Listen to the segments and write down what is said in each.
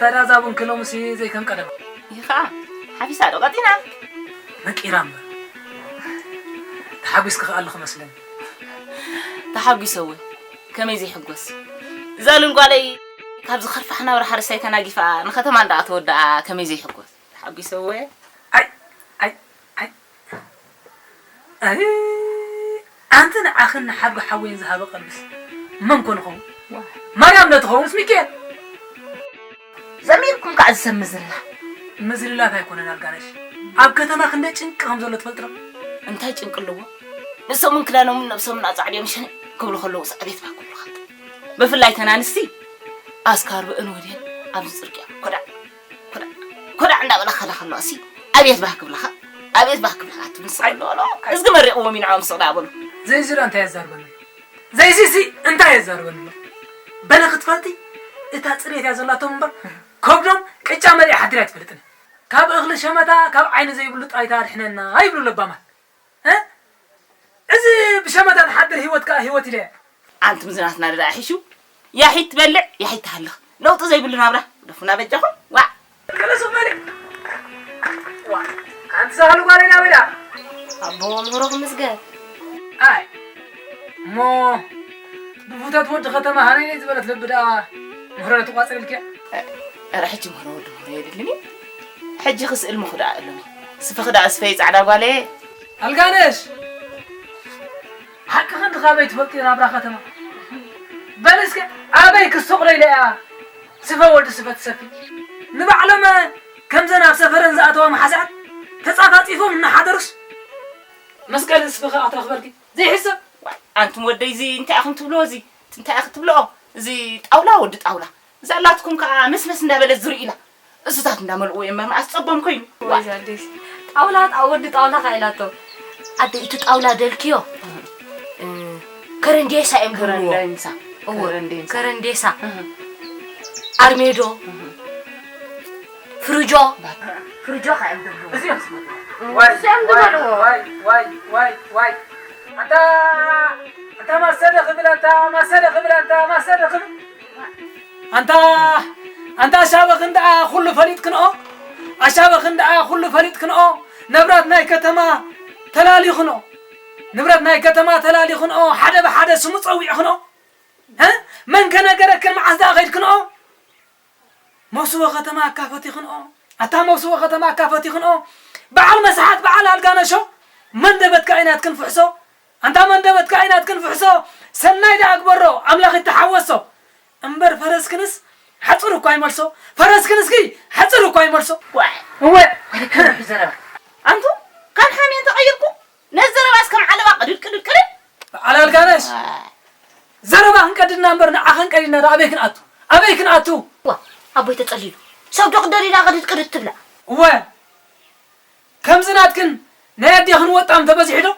ታዲያ እዛ ቡን ክሎምሲ ዘይከም ቀደማ። ይኻ ሓፊሳ ዶ ቀጢና? መቂራ እምበር። ተሓጒስኪ ከኣ ኣለኹ መስለኒ። ተሓጒሰ እውን ከመይ ዘይሕጎስ? እዛ ሉል ጓለይ ካብዚ ከርፋሕ ናብራ ሓረስታይ ተናጊፋ ንከተማ እንዳ ተወድኣ ከመይ ዘይሕጎስ? ተሓጒሰ እወ። ኣይ ኣይ ኣይ ኣይ ኣንቲ ንዓኽን ንሓብሪ ሓወይን ዝሃበ ቀልብስ መን ኮን ይኸውን? ማርያም ዶ ትኸውንስ ሚካኤል? ዘሚርኩም ከዓ ዝሰብ ምዝልላ። ምዝልላት ኣይኮነን ኣልጋነሽ። ኣብ ከተማ ክንደይ ጭንቂ ከም ዘሎ ትፈልጥ ዶ? እንታይ ጭንቂ ኣለዎ? ንሶምን ክዳኖምን ነብሶምን ኣጻዕድዮም ሸነ ክብሉ ከለዉ ኣቤት ባህ ክብሉኻ። ብፍላይ ተን ኣንስቲ ኣስካርብእን ወድየን ኣብዚ ጽርግያ ኮዳዕ ኮዳዕ ኮዳዕ እንዳበላ ከላ ከለዋ ሲ ኣቤት ባህ ክብላኻ። ኣቤት ባህ ክብላኻ ትምስል ኣለዎ። እዝጊ መሪቕዎም እዩ ንዓኦም ስቕ ዳበሉ። ዘይዚ ዶ እንታይ የዛርበኒ ኣሎ? ዘይዚሲ እንታይ የዛርበኒ ኣሎ? በለ ክትፈልጢ እታ ጽሬት እያ ዘላቶም እምበር ከብዶም ቅጫ መሊኣ ሓዲራ ኣይትፈልጥን። ካብ እኽሊ ሸመታ ካብ ዓይኒ ዘይብሉ ጥራይ ተኣድሕነና ይብሉ ለባማት። እ? እዚ ብሸመታ ትሓድር ህይወት ከኣ ህይወት ኢለ። ኣንቲ ምዝናትና ደኣ ሒሹ ያሒት ትበልዕ ያሒት ትሃልኽ ለውጢ ዘይብሉ ናብራ ደፉና በጃኹም። ዋዕ። ቅለሱ መሪ። ዋዕ። ኣንቲ ሳህሉ ጓለይ ናበይ ደኣ? ኣቦ ምህሮ ክምዝገብ። ኣይ እሞ ብቡታት ወዲ ከተማ ሃነይ ዝበለት ልቢ ደኣ ምህሮ ትቋጽር ኢልኪ። ኧረ ሕጂ ምህሮ ወዲ ምህሮ የድልኒ። ሕጂ ክስእል ምኹ ደኣ እሉኒ። ስፍኺ ደኣ ስፈይ ጻዕዳ ጓለየ። ኣልጋነሽ። ሓቅኺ እንዲ ካበይ ትፈልጢ ናብራ ከተማ? በሊ እስከ ኣበይ ክስቕ ዶ ኢለ እያ ስፈ ወዲ ስፈ ትሰፊ? ንባዕሎም ከምዘን ኣብ ሰፈረን ዝኣተዋ መሓዛት ተጻፋጺፎም እናሓደሩስ መስቀል ስፈኺ ኣትረኽበልኪ ዘይሕሰብ። ዋይ ኣንቱም ወደይ እዚ እንታይ ኢኹም ትብልዎ እዚ እንታይ ኢኺ ትብልኦ እዚ ጣውላ ወዲ ጣውላ እዛ ኣላትኩም ከዓ መስመስ እንዳበለት ዝርእላ እሱታት እንዳመልእዎ እዮም መርማኣስ ጸቦም ኮይኑ። ወይ ዛዴስ ጣውላ ጣ ወዲ ጣውላ ካ ኢላቶ ኣደ እቲ ጣውላ ደልክዮ እ፣ ከረንዴሳ እዮም ዝብልዎ። ከረንዴሳ። እዎ፣ ከረንዴሳ። ከረንዴሳ። እህ። ኣርሜዶ። እህ። ፍርጆ። ፍርጆ ካ እዮም ዝብልዎ። እዚኦም ዝመጡ። ዋይ፣ እዚኦም ዝመጡ። ዋይ፣ ዋይ፣ ዋይ፣ ዋይ። ኣንታ፣ ኣንታ ማሰደ ክብል፣ ኣንታ ማሰደ ክብል፣ ኣንታ ማሰደ ክብል። ኣንታ፣ ኣንታ ኣሻበኽን ደኣ ኩሉ ፈሊጥክንኦ፣ ኣሻበኽን ደኣ ኩሉ ፈሊጥክንኦ፣ ንብረት ናይ ከተማ ተላሊኽንኦ፣ ንብረት ናይ ከተማ ተላሊኽንኦ፣ ሓደ ብሓደ ስሙ ጸዊዕኽንኦ፣ እ? መን ከነገረክን መዓስ ደኣ ኸይድክንኦ? መውስቦ ከተማ ኣካፈቲኽንኦ፣ ኣታ መውስቦ ከተማ ኣካፈቲኽንኦ፣ በዓል መስሓት፣ በዓል ኣልጋነሾ፣ መንደበትካ ኣይናትክን ፍሕሶ፣ ኣንታ መንደበትካ ኣይናትክን ፍሕሶ፣ ሰናይ ደኣ ግበሮ፣ ኣምላኽ ይተሓወሶ። እምበር ፈረስክንስ ሓጹር እኳ ይመልሶ፣ ፈረስክንስ ግይ ሓጹር እኳ ይመልሶ። ዋይ! እወ! ወደ ከመይ ዘረባ? ኣንቱ፣ ካብ ሓሜን ተቐይርኩ፣ ነዚ ዘረባስ ከም ዓለባ ቅድድ ቅድድ ቅድድ። በዓል ኣልጋነሽ፣ ዋይ! ዘረባ ክንቀድድና እምበር ንዓኸን ቀዲድና ዶ ኣበይ ክንኣቱ? ኣበይ ክንኣቱ? ዋ፣ ኣቦይ ተጸሊሉ። ሰብ ዶ ክደልዩና ቅድድ ቅድድ ትብላ? እወ! ከምዚ ናትክን ናይ ኣዴኽን ወጣም ተበዚሑ ዶ?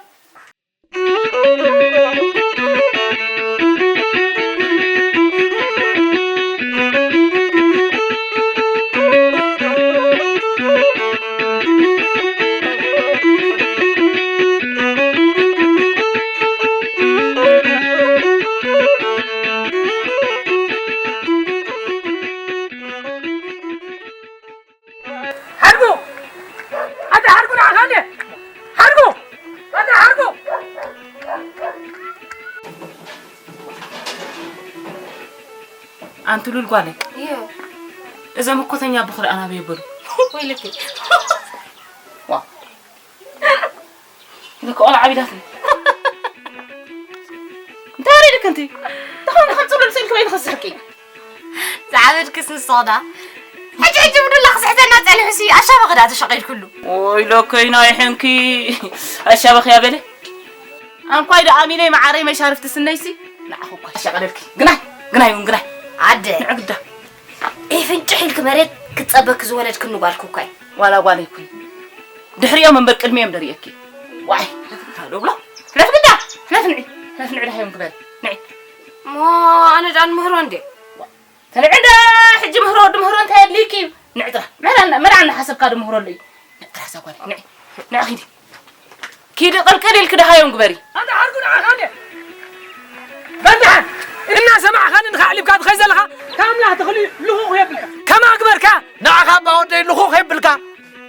ሓድጉ! ኣታ ሓድጉ ንዓኻ እንዴ? ሓድጉ! ኣታ ሓድጉ! ኣንቲ ሉል ጓለይ፣ እዮ። እዞም እኮተኛ ኣቦኺ ደኣ ናበይ በሉ? ወይለኪ። ዋ። ኢለ እኮ ቆልዓ ዓቢዳትኒ። እንታይ ወሪድኪ ኣንቲ? ተኾነ ከም ጽሉል ስእልኪ በይንኺ ስሕቂ። ዝዓበድክስ ንስኺ ዳ። ሕጂ ሕጂ ብዱላ ክስሕተና ጸኒሑሲ ኣሻበኺ ዳ ተሸቒልክሉ። ኦይ ሎከይ ናይ ሕንኪ ኣሻበኺ ኣበለ። ኣንኳይ ዶ ኣሚነይ መዓረይ መሻርፍቲ ስነይሲ ንዓኹ እኳ ተሸቐለልኪ። ግናይ፣ ግናይ እውን ግናይ። ኣደ። ንዕግዳ። ኢፍንጭሕ ኢልኪ መሬት ክትጸበኪ ዝወለድክኒ ጓልኪ እኳ እዩ። ዋላ ጓል ኣይኮን። ድሕሪኦም እምበር ቅድሚኦም ደርእየኪ። ዋይ፣ ሕለፍ ግዳ፣ ሕለፍ ግዳ። ሕለፍ ንዒ፣ ሕለፍ ንዒ ደሃዮም ክበል። ንዒ። እሞ ኣነ ዳን ምህሮ እንዴ? ተንዒ እንዳ ሕጂ ምህሮ ወዲ ምህሮ እንታይ የድልይኪ እዩ? ንዒ ጥራ። መርዓና፣ መርዓና ሓሰብካ ዶ ምህሮ ኣሎ እዩ? ንዒ ጥራ እዛ ጓል፣ ንዒ። ንዒ ኪዲ። ኪዲ ቅልቅል ኢልኪ ደሃዮም ግበሪ። ኣንታ ሓርጉ ንዓኻ እንዴ? በል ደሓን፣ እናሰማዕኻኒ ንኻ ኣዕሊብካ ትኸይድ ዘለኻ፣ ካብ ኣምላኽ ትኽሊ ልኹኽ የብልካ። ከማ ግበር፣ ኣኻ ኣባ ወደይ ልኹኽ የብልካ።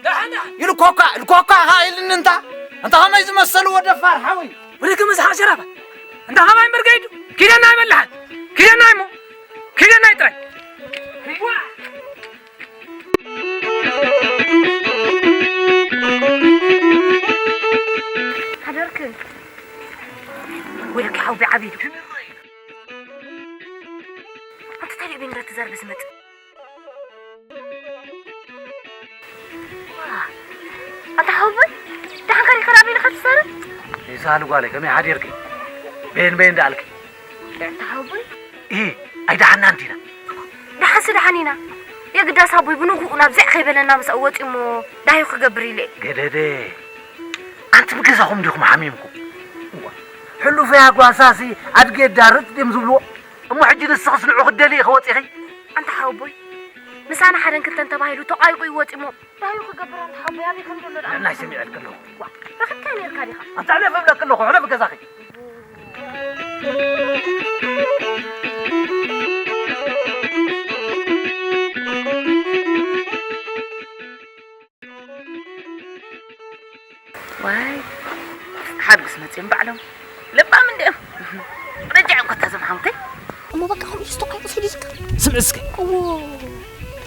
ደሓን፣ ደሓን። ኢሉ ኮካ፣ ኢሉ ኮካ ኸዓ ኢልኒ እንታ። እንታ ኸመይ ዝመሰልዎ ደፋር ሓወይ። ወደ ከመ ዝሓሸ ራባ። እንታ ኸማይ መርገይዱ። ኪደናይ በላሓን። ኪደናይ እሞ። ኪደናይ ጥራይ። ሓደርክ። ወይለኪ ሓው ብዓቢዱ። ኣንተ ታዲያ ቤንግረት ትዛረብ ዝመጽእ? ዋ፣ ኣንታ ሓወቦይ፣ ደሓን ከሪኻ ራቢና ከትዛረብ? ይሳሉ ጓለይ፣ ከመይ ሓዲርኪ? በየን በየን ደኣልኪ? ኣንታ ሓወቦይ። ኢ፣ ኣይደሓንና እንዲና። ደሓንሲ ደሓን ኢና። የግዳስ ኣቦይ ብንጉኡ ናብ ዘዕ ከይበለና ምስኣ ወጺኡ እሞ ዳህዩ ክገብር ኢለ። ገደደ፣ ኣንቲ ብገዛኹም ዲኹም ሓሚምኩም? እዋ፣ ሕሉፈያ ጓሳሲ ኣድጌ ዳርት ድም ዝብልዎ? እሞ ሕጂ ንስኽስ ንዑ ክትደልዪ ኢኺ ወጺኺ? ኣንታ ሓወቦይ፣ ምሳና ሓደ እንክንተን ተባሂሉ ተቋይቁ ይወጺ እሞ ዳህዩ ክገብር ኣንታ ሓወቦይ ኣበይ ከም ዘሎ ደኣ ንዕናይ ሰሚዐልኪ ኣለኹ። ዋ፣ ረኺብካዮ ነይርካ ዲኻ? ኣንታ ሕለፍ እብለኪ ኣለኹ፣ ሕለፍ ገዛኺ። ዋይ፣ ሓድጉስ መጺኦም ባዕሎም። ለባም እንዲኦም። ረጃዕ እኮ እታ ዘምሓሙተይ። እሞ በቃ ከምኡ ኢሉ ዝተቋይቁ ሰይዱ ይዝከር። ስምዒ እስከ። እዎ።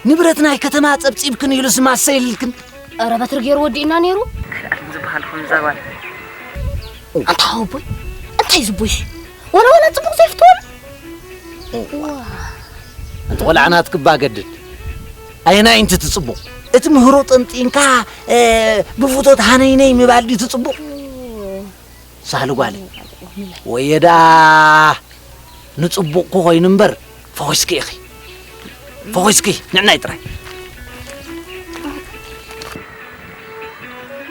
ንብረት ናይ ከተማ ጸብጺብክን ኢሉስ ማሰ ኢልክን። ኧረ በትሪ ገይሩ ወዲእና ነይሩ። ኣይለኣልን ዝበሃል ኹም እዛ ጓል። ኣንታ ሓወቦይ፣ እንታይ ዝቦይሽ? ወላ ወላ ጽቡቕ ዘይፍትወሉ። ዋ። ኣንቲ ቆልዓ ናትኪ እባ ገድድ። ኣየናይ እንቲ ትጽቡቕ? እቲ ምህሮ ጠንጢንካ፣ እ፣ ብፍቶት ሃነይነይ ምባል ድዩ ትጽቡቕ? ሳህሊ ጓለይ። ወየ ደኣ ንጽቡቕ ክኾይኑ እምበር፣ ፈኺስኪ ኢኺ። ፈኺስኪ፣ ንዕናይ ጥራይ።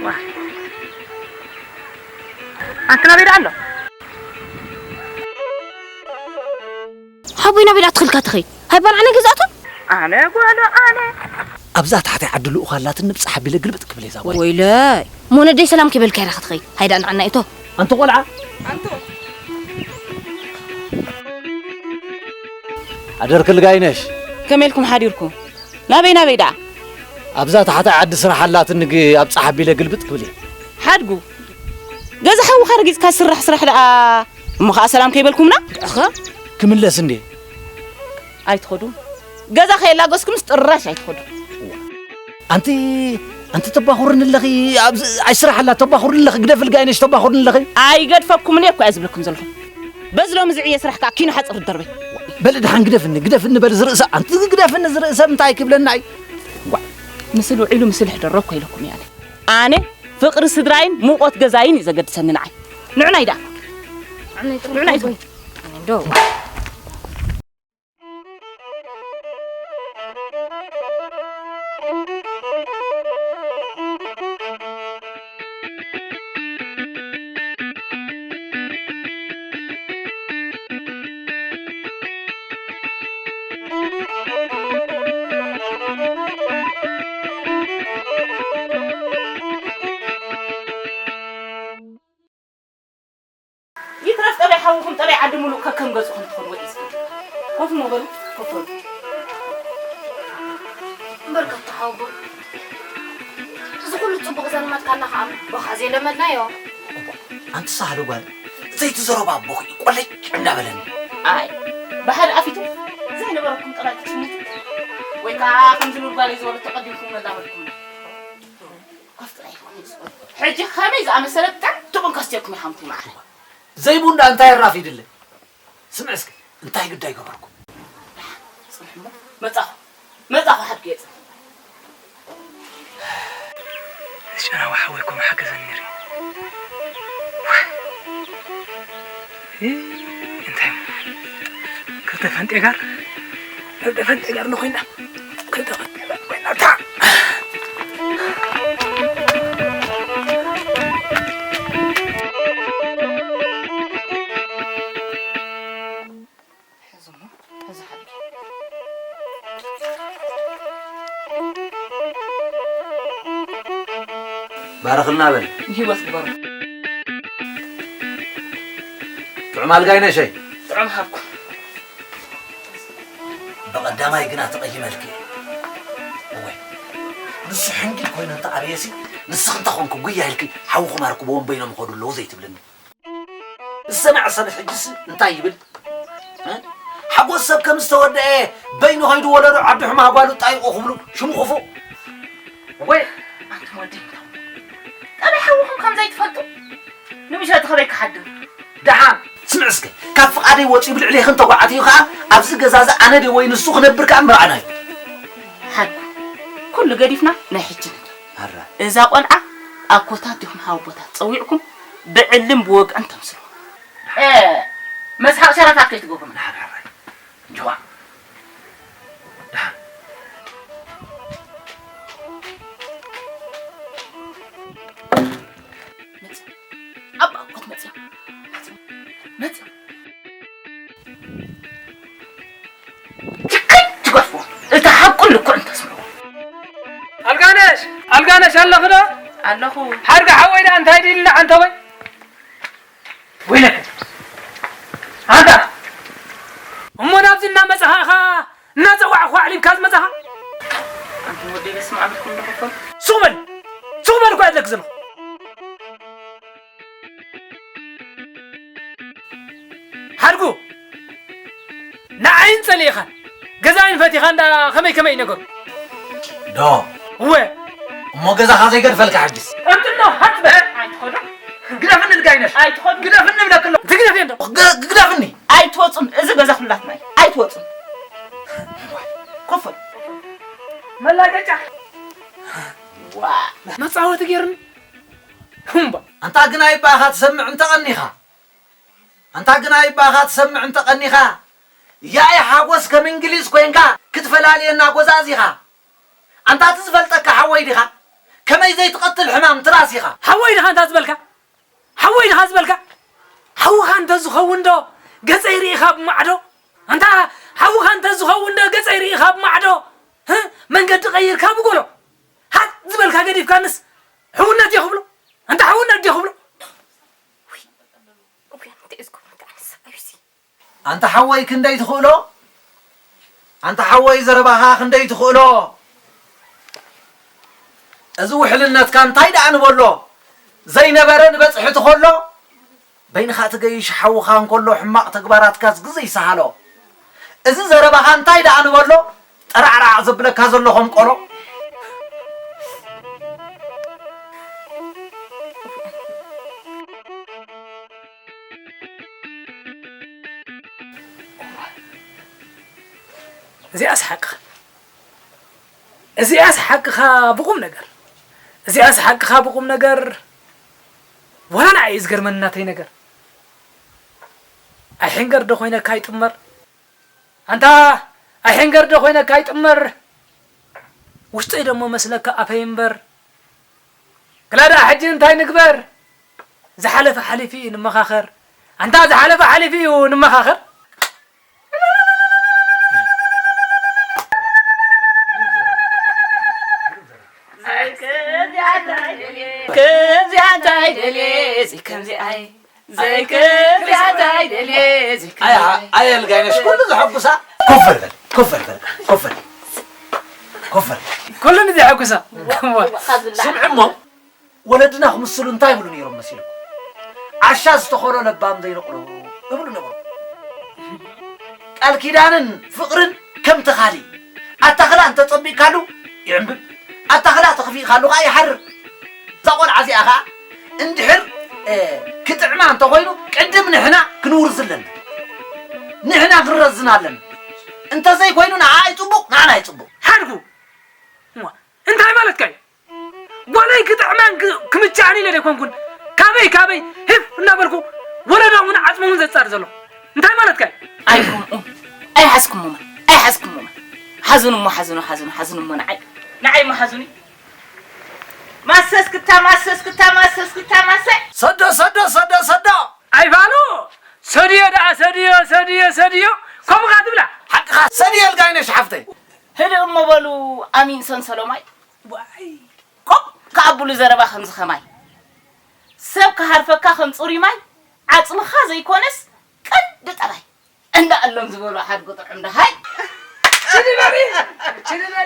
ዋ። ኣንቲ ናበይ ደኣ ኣሎ? ሓቦይ ናበይ ደኣ ትኽልካ ትኸይድ? ሃይባን ኣነ ገዛእቶ? ኣነ ጓሉ ኣነ። ኣብዛ ታሕታይ ዓዲ ልኡኽ ኣላትኒ ብጻሕ ኣቢለ ግልብጥ ክብል እየ እዛ ጓል። ወይለይ፣ ሞነደይ ሰላም ከይበልካ ኢኻ ክትኸይድ። ሃይዳ ንዓና እቶ። ኣንቲ ቆልዓ። ኣንቱ። ኣደርክል ጋይነሽ። ከመይ ኢልኩም ሓዲርኩም? ናበይ ናበይ ደኣ? ኣብዛ ታሕታይ ዓዲ ስራሕ ኣላትኒ ግ-፣ ኣብ ጻሕ ኣቢለ ግልብጥ ክብል እየ። ሓድጉ። ገዛ ሓውኻ ረጊጽካ ስራሕ ስራሕ ደኣ። እሞ ኸኣ ሰላም ከይበልኩምና? እኸ። ክምለስ እንዴ? ኣይትኸዱን። ገዛ ከየላገስኩምስ ጥራሽ ኣይትኸዱን። ኣንቲ፣ ኣንቲ ተባኹርኒ ኣለኺ፣ ኣብዚ ኣይስራሕ ኣላ፣ ተባኹርኒ ኣለኺ፣ ግደፍል ጋይነሽ ተባኹርኒ ኣለኺ። ኣይገድፈኩምን እየ እኮ እየ ዝብለኩም ዘለኹ። በዚ ሎሚ ዝዕየ ስራሕ ከኣ ኪኖ ሓጽር ደርበይ። በሊ ደሓን ግደፍኒ፣ ግደፍኒ በሊ ዝርእሳ፣ ኣንቲ ግደፍኒ ዝርእሰ እንታይ ክብለና እዩ? ጓዕ፣ ምስል ውዒሉ ምስል ይሕደሮ እኮ ኢለኩም እየ ኣነ። ኣነ ፍቕሪ ስድራይን ሙቖት ገዛይን እዩ ዘገድሰኒ ንዓይ። ንዑናይ ደኣ። ንዑናይ ትኹን። ንዑናይ ትኹን። ዶ። ይትረፍ ጠባይ ሓውኹም፣ ጠባይ ዓዲ ሙሉእ ከከም ገጽኹም ትኾኑ ወይ እዩ ዝብል። ኮፍ እሞ በሉ፣ ኮፍ በሉ። እምበር ከቶ ሓውቦ፣ እዚ ኩሉ ጽቡቕ ዘልመድካና ከኣ በኻ ዘይለመድናዮ። ኣንቲ ሳህለ ጓል፣ ዘይትዘረባ ኣቦኺ እዩ ቆለጭ እንዳበለኒ። ኣይ፣ ብሓደ ኣፊቱ ዘይነበረኩም ጥራይ ክትሽምቱ፣ ወይ ከኣ ከምዚ ሉል ጓለይ ዝበለቶ ቀዲምኩም መላመድኩምና። ኮፍ ጥራይ ይኹን እዩ ዝብል። ሕጂ ከመይ ዝኣመሰለ ብጣዕሚ ጥዑም ከስትየኩም ኢኻ ምትይ መዓረይ። ዘይቡን ደኣ እንታይ ኣራፊድለይ? ስምዒ እስከ፣ እንታይ ግዳይ ገበርኩ? ጽንሕ እሞ፣ መጻኹ፣ መጻኹ ሓድገ ጽንሕ። ጨናዊ ሓወይ እኮ ምሓገዘኒ ነይሩ። እ፣ እንታይ እሞ፣ ክልተ ፈንጤ ጋር፣ ክልተ ፈንጤ ጋር እንኾይና፣ ክልተ ፈንጤ ጋር ኮይና፣ እታ ሕዚ እሞ፣ ሕዚ ሓቂ። ባርኽልና በል። ንህይወት ግበሮ። ጥዑም ኣልጋ ይነሸይ። ጥዑም ሃብኩ። ብቐዳማይ ግና ተቐይመልኪ። እወ። ንሱ ሕንጊል ኮይኑ እንተኣበየሲ፣ ንስኺ እንተ ኾንኩ ጉያ ኢልኪ ሓውኹም ኣርክብዎም በይኖም ይኸዱ ኣለዉ ዘይትብልኒ። ዝሰምዐ ሰብ ሕጅስ እንታይ ይብል? እ? ሓጎስ ሰብ ከም ዝተወደአ በይኑ ኸይዱ ወለዶ ዓዲ ሑማ ጓሉ ጣይቑ ክብሉ ሽሙ ክፉእ። ወይ ኣንቱም ወደይ፣ ጠባይ ሓውኹም ከም ዘይትፈልጡ ንምሸት ኸበይ ክሓድር? ደሓን ስምዕ እስከ፣ ካብ ፍቓደይ ወፂኡ ብልዕሌኺ እንተጓዓትዩ ኸዓ ኣብዚ ገዛ እዚ ኣነ ድየ ወይ ንሱ ክነብር ከኣ ምርኣና እዩ። ሓድጉ፣ ኩሉ ገዲፍና ናይ ሕጂ ንግበር። ኣረ። እዛ ቆልዓ ኣብ ኮታት ዲኹም ሓወቦታት ጸዊዕኩም ብዕልም ብወግዕን ተምስሉ። እ፣ መስሓቕ ሸረፋት ከይትገብሩና። ጅዋ። ደሓን። መጽዮም። ኣብ ኣጎት መጽዮም። መጽዮም። መጽዮም። ችክን ትገድፎ። እታ ሓቁን ልክዑን ተስምዑ። ኣልጋነሽ፣ ኣልጋነሽ ኣለኺ ዶ? ኣለኹ። ሓርጋ ሓወይ ደኣ እንታይ ድልና ኣንተ ወይ? ወይለከ። ኣንታ። እሞ ናብዚ እናመጻኻ ኢኻ እናጸዋዕኹ ኣዕሊልካ ዝመጻኻ? ኣንቱም ወደይ በስመ ኣብ ኢልኩም ዶ ክኾን? ሱቕ በል! ሱቕ በል እኮ እየ ዝብለኪ ዘለኹ። ሓድጉ፣ ንዓይን ጸሊእኻን፣ ገዛይን ፈቲኻ እንዳ ከመይ ከመይ እዩ ነገሩ? ዶ። እወ። እሞ ገዛኻ ዘይገድፈልካ ሕጅስ? እንጥኖ ሃት በል። ኣይትኸዱ። ግደፍኒ ልጋይነሽ። ኣይትኸዱ። ግደፍኒ እብለኪ ኣለኹ። ትግደፍ እየ እንዶ። ግ-፣ ግደፍኒ። ኣይትወጹን። እዚ ገዛ ኩላትና እዩ። ኣይትወጹን። ኮፍ በል። መላገጫ። ዋ። መጻወቲ ገይርኒ። ሁምባ። ኣንታ ግናይ ባኻ ትሰምዕ እንተቐኒኻ። ኣንታ ግናይ ባኻ ትሰምዕ እንተቐኒኻ። ያኢ ሓጎስ ከም እንግሊዝ ኮይንካ ክትፈላልየና ጎዛዚኻ። ኣንታ እቲ ዝፈልጠካ ሓወይ ዲኻ? ከመይ ዘይትቐትል ሕማም ትራስ ኢኻ። ሓወይ ዲኻ ኣንታ ዝበልካ? ሓወይ ዲኻ ዝበልካ? ሓውኻ እንተ ዝኸውን ዶ ገጸይ ርኢኻ ብማዕዶ? ኣንታ ሓውኻ እንተ ዝኸውን ዶ ገጸይ ርኢኻ ብማዕዶ? ህ? መንገዲ ቀይርካ ብጎሎ። ሃጥ ዝበልካ ገዲፍካንስ ሕውነት እየ ክብሎ? ኣንታ ሕውነት ድዮ ክብሎ? ውይ፣ ውይ፣ እንታይ እዩ ዝገብሮ? እንታይ ዓይነት ሰብ እዩ እዚ? ኣንታ ሓወይ ክንደይ ትኽእሎ? ኣንታ ሓወይ ዘረባኻ ክንደይ ትኽእሎ? እዚ ውሕልነትካ እንታይ ደኣ ንበሎ? ዘይነበረ ንበጽሒ ትኸሎ? በይንኻ ትገይሽ ሓውኻ እንከሎ ሕማቕ ተግባራትካስ ግዘ ይሰሃሎ። እዚ ዘረባኻ እንታይ ደኣ ንበሎ? ጠራዕራዕ ዘብለካ ዘሎ ከም ቆሎ። እዚኣስ ሓቅኻ፣ እዚኣስ ሓቅኻ ብቑም ነገር፣ እዚኣስ ሓቅኻ ብቑም ነገር። ዋላ ንዓይ እዩ ዝገርመኒ ናተይ ነገር። ኣይሕንገር ዶ ኮይነካ ኣይጥመር? ኣንታ ኣይሕንገር ዶ ኮይነካ ኣይጥመር? ውሽጠይ ደሞ መስለካ ኣፈይ እምበር። ግላ ደኣ ሕጂ እንታይ ንግበር? ዝሓለፈ ሓሊፉ እዩ ንመኻኸር። ኣንታ ዝሓለፈ ሓሊፉ እዩ ንመኻኸር። ከምዚኣ እንታይ ደልየ፣ ከምዚኣ እንታይ ደልየ፣ እዚ ከምዚኣ እዩ። ዘይከፍያታ ኣይደልየ፣ ኣያ፣ ዘይከፍያታ ኣያ ልጋይነሽ፣ ኩሉ ዘሐጉሳ። ኮፍ በል፣ በል፣ ኮፍ በል፣ በል፣ ኮፍ በል። ኮፍ በል። ኩሉ ንዘሐጉሳ። ስምዒ እሞ፣ ወለድና ክምስሉ እንታይ ይብሉ ነይሮም መሲልኩም? ዓሻ ዝተኸሎ ለባም ዘይነቕሎ እብሉ ነበሩ። ቃል ኪዳንን ፍቕርን ከም ተኻሊ፣ ኣታኽላ እንተጸቢቕካሉ ይዕምብብ፣ ኣታኽላ ተኽፊእካሉ ኸኣ ይሓርር። እዛ ቖልዓ እዚኣ ኸኣ እንድሕር፣ እ፣ ክጥዕማ እንተኾይኑ፣ ቅድም ንሕና ክንውርዝ ኣለና። ንሕና ክንረዝን ኣለና። እንተዘይኮይኑ ንዓኣ ይጽቡቕ፣ ንዓና ይጽቡቕ። ሓድጉ፣ እሞ እንታይ ማለትካ እዩ? ጓለይ ክጥዕማን ክ-፣ ክምችኣን ኢለ ደይኮንኩን። ካበይ፣ ካበይ፣ ሂፍ እናበልኩ ወለዶምን ዓጽሞምን ዘጻሪ ዘሎ። እንታይ ማለትካ እዩ? ኣይኮምኡን። ኣይሓዝኩሞምን። ኣይሓዝኩሞምን። ሓዙኒ እሞ ሓዙኑ፣ ሓዙኑ፣ ሓዙኒ እሞ ንዓይ። ንዓይ እሞ ሓዙኒ። ማሰስ ክታ፣ ማሰስ ክታ፣ ማሰስ ክታ፣ ማሰ። ሰዶ፣ ሰዶ፣ ሰዶ፣ ሰዶ። ኣይፋሉ። ሰድዮ ደኣ፣ ሰድዮ፣ ሰድዮ፣ ሰድዮ። ከምኡ ኸዓ ትብላ። ሓቅኻ ሰድዮ ልጋይነሽ ሓፍተይ። ህድእ እሞ በሉ ኣሚን ሰንሰሎማይ። ዋይ። ኮፍ ከኣ ኣብሉ ዘረባ ከምዚ ኸማይ። ሰብ ክሃርፈካ ከም ጽሩይ ማይ፣ ዓጽምኻ ዘይኮነስ ቀንዲ ጠባይ። እንዳ ኣሎም ዝበሉ ሓድጉ ጥዑም ደሃይ።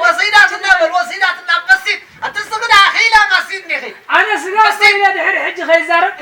ወሲዳትና በል፣ ወሲዳትና በሲት። ኣቲ ስግዳ ኺላ ማሲት ኒኺ። ኣነ ስጋ እኮ ኢለ ድሕሪ ሕጂ ከይዛረብ።